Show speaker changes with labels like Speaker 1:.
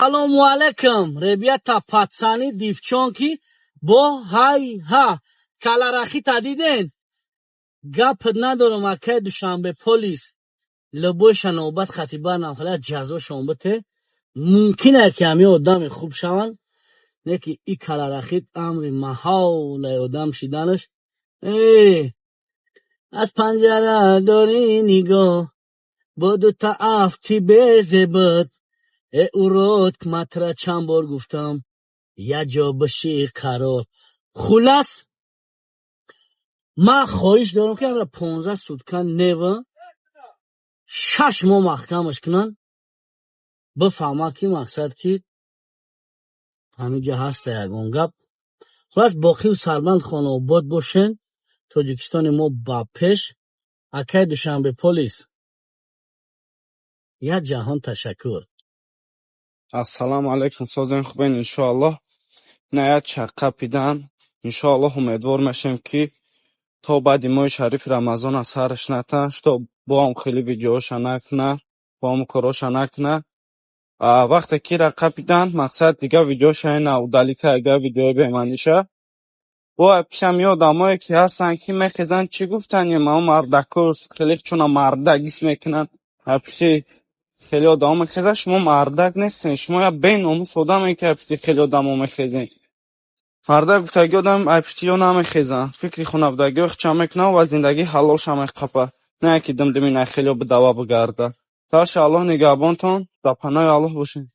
Speaker 1: Салому алейкум, ребята, пацаны, девчонки, бо ҳай-ҳа. Каларахита диден? Гапат надорам, акай Душанбе полис. Любойша навбат хати барнам хала ҷазошон бите. Мумкин ки ҳами одами хуб шаванд, не ки и каларахит амри маҳолай одам шиданаш. Э, аз панҷара дорӣ нигоҳ, бо дута афти безебат. Э, урод, матра чанд бор гуфтам, як ҷо биши қарор. Хулас, ман хоҳиш дорам, ки амра 15 сутка нева 6 моҳ маҳкамаш кунанд, бифаҳмад, ки мақсад ки ҳаминҷа ҳаста ягон гап. Хулас, боқиву сарбанд, хонаобод бошен. Тоҷикистони мо ба пеш. Акай Душанбе полис, як ҷаҳон ташаккур.
Speaker 2: Ассалому алайкум, созен, хубен, иншоаллоҳ. Ина як чаққа пидан. Иншоаллоҳ, умедвор мешем, ки то баъди моҳи шарифи Рамазона сараш натан, что бо ҳам хеле видеоша накуна, бо ҳам короша накуна. Вақте ки ра қапидан, мақсад дига видеоша ина удалить карда, видеои бемаъниша. Бо пишам ё одамое ки ҳастанд, ки мехезанд, чӣ гуфтанем, ам мардако хеле чуна мардак ҳис мекунанд. Пиши хеле одамо мехезанд, шумо мардак нестен, шумо як беномус одаме, ки пишти хеле одамо мехезен. Мардак гуфтагӣ одам ай пишти ё намехезанд. Фикри хонабудагиҳо хича мекунад ва зиндагии ҳалолша меқапад. Не ки димдими най хелео бидава бигарда. Таша Аллоҳ нигаҳбонтон, дар паноҳи Аллоҳ бошед.